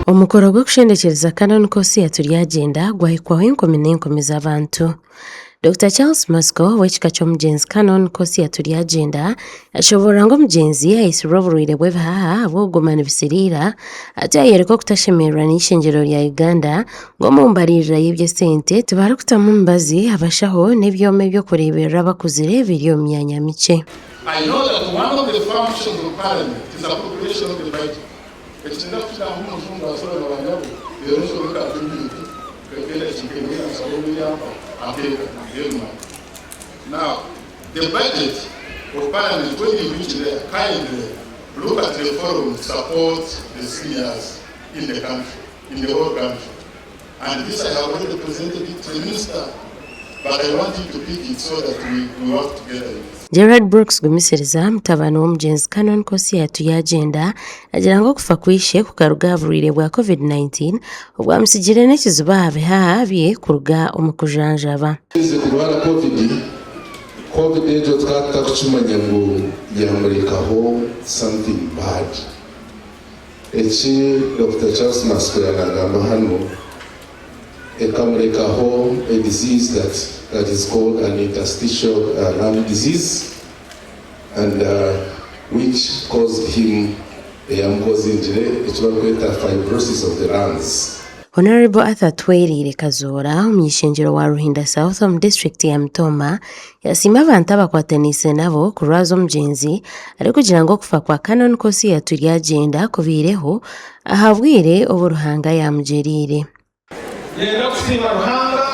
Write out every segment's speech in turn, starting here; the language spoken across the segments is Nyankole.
Omukoro gw'okushendekyereza Canon Kosia Turyagyenda gwahikwaho enkumi n'enkumi z'abantu. Dokita Charles Matsiko ow'ekika ky'omugyenzi Canon Kosia Turyagyenda ashoboorora ngu omugyenzi aitsirwe oburwaire bw'ebihaha ahabw'okuguma nibisiriira atyo ayoreka okutashemererwa n'eishengyero rya Uganda ngu omu mbaririra y'eby'esente tibarikutamu mibazi, abashaho n'ebyoma eby'okureeberera abakuzire biri omu myanya mikye. I know that one of the functions of parliament is appropriation of the budget. Eki ninza kukigamba omu rujungu basore na banyabo reero nshome ka minute nk'edakiika emwe nshaba ow'ebyapa ampeeka then mmare. Now the budget of parliament when you reach there kindly look at the following to support the seniors in the country, in the whole country and this I have already presented it to the minister but I want him to pick it so that we, we work together in this. Gerald Brooks Gumisiriza, mutabani w'omugyenzi Canon Kosia Turyagyenda, agira ngu okufa kwa ishe kukaruga aha burwaire bwa Covid-19 obwamutsigiire n'ekizibu aha bihaha bye kuruga omu kujanjaba. Aherize kurwara Covid, Covid egyo tukaba tutarikukimanya ngu yamurekaho something bad. Eki Dokita Charles Matsiko yanagamba hanu, ekamurekaho a disease that that is called an interstitial lung disease and which caused him eyamukozingire eki barikweta fibrosis of the lungs. Honourable Arthur Tweriire Kazoora, omuny'ishengyero wa Ruhinda South omu disiturikiti ya Mitooma yasiima abantu abakwataniise nabo kurwaza omugyenzi arikugira ngu okufa kwa Canon Kosia Turyagyenda kubaireho aha bwire obu Ruhanga yaamugyeriire. Niinyenda kusiima Ruhanga,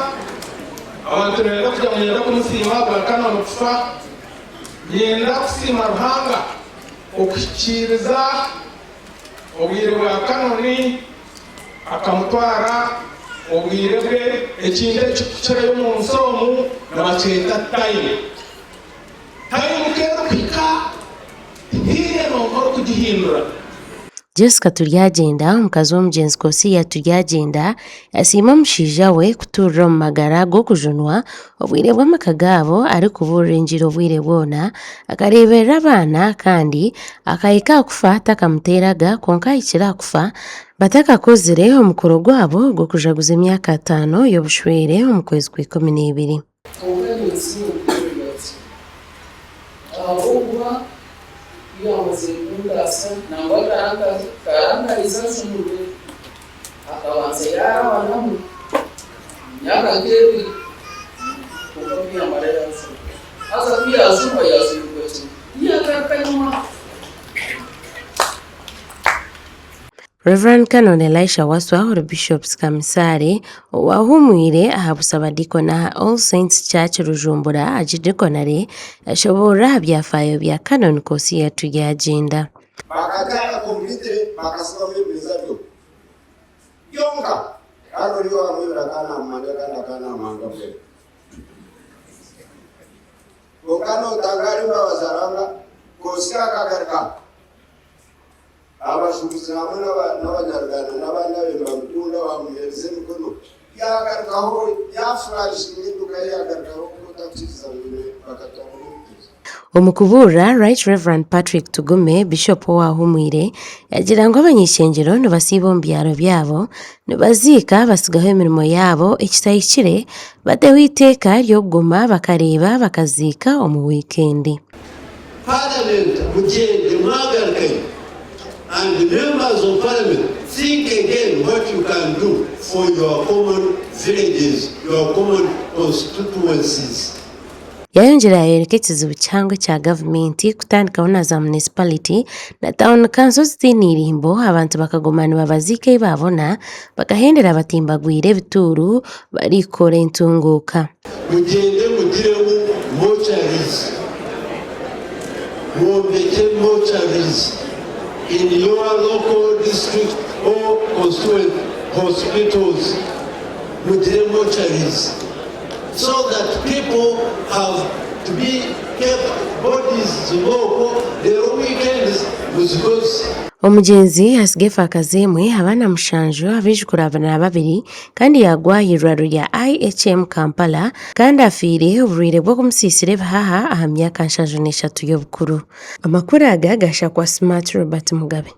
abantu nibenda kugira ngu niinyenda kumusiima ahabwa Canon kufa. Niinyenda kusiima Ruhanga okuhikiiriza obwire bwa Canon akamutwara obwire bwe. Ekintu ekirikukirayo omu nsi omu nibakyeta time. Time ku erikuhika tihaine n'omwe orikugihindura. Jessica Turyagyenda, omukazi w'omugyenzi Kosia Turyagyenda yasiima omushaija we kutuurira omu magara g'okujunwa obwire bw'amaka gaabo arikubuurira engiri obwire bwona, akareeberera abaana kandi akahika aha kufa atakamuteeraga kwonka ahikire aha kufa batakakozire omukoro gwabo gw'okujaguza emyaka ataano y'obushwere omu kwezi kwa 12. Kwonka ninsiima omukozi ati, Ahabw'okuba ku yaamazire kuntaasya, nangwa tarankariza njunurwe, akabanza yaarabanamu emyaka nk'ebiri, kwonka ku yaamara yaajunwa. Haza ku yaajunwa, yaajunirwa kimwe, tiyaagaruka nyima. Rev. Canon Elisha Waswa ori Bishops Kamisare owahuumwire aha busabadiikoni aha All Saints Church Rujumbura Archdeaconry yashoboorora aha byafaayo bya Canon Kosia Turyagyenda. Bakataaha completely bakasibamu ebimeeza byo byonka kandi oriya owamwibire akaba namumanya kandi akaba namwanga mbwenu. Kwonka notangaara embabazi za Ruhanga Kosia akagaruka. Abashuubuzi hamwe n'abanyaruganda n'abandi ababaire nibamukunda baamuheereza emikono, yaagarukaho yaafurarishinga eduuka ye yaagarukaho oku otarikukiriza ngu bakatwara n'omuguzi. Omu kubuurira, Right Rev. Patrick Tugume, Bishopu owaahumwire, yaagira ngu abany'eishengyero nibasiiba omu byaro byabo, nibaziika batsigaho emirimo yaabo ekitahikire bateho eiteeka ry'okuguma bakareeba bakaziika omu wiikendi. Parliament mugyende mwagarukayo and members of parliament think again what you can do for your common villages, your common constituencies. Yayongyera yayoreka ekizibu kihango ekya gavumenti kutandikaho na za munisipaliti na tawuni kanso zitaine irimbo abantu bakaguma nibabaziika ei baabona bakahendera batimbagwire ebituuru barikukora entunguuka. Mugyende mugiremu mortuaries, mwombekye mortuaries in your local district or constituent hospitals, mugire mortuaries so that people have to be kept bodies zibe okwo reero weekends muzikozese. Omugyenzi atsiga efaakazi emwe, abaana mushanju, abaijukuru 22 kandi yaagwa aha irwariro rya IHM Kampala kandi afiire oburwaire bw'okumusiisira ebihaha aha myaka 73 y'obukuru. Amakuru aga gashakwa Smart Robert Mugabe.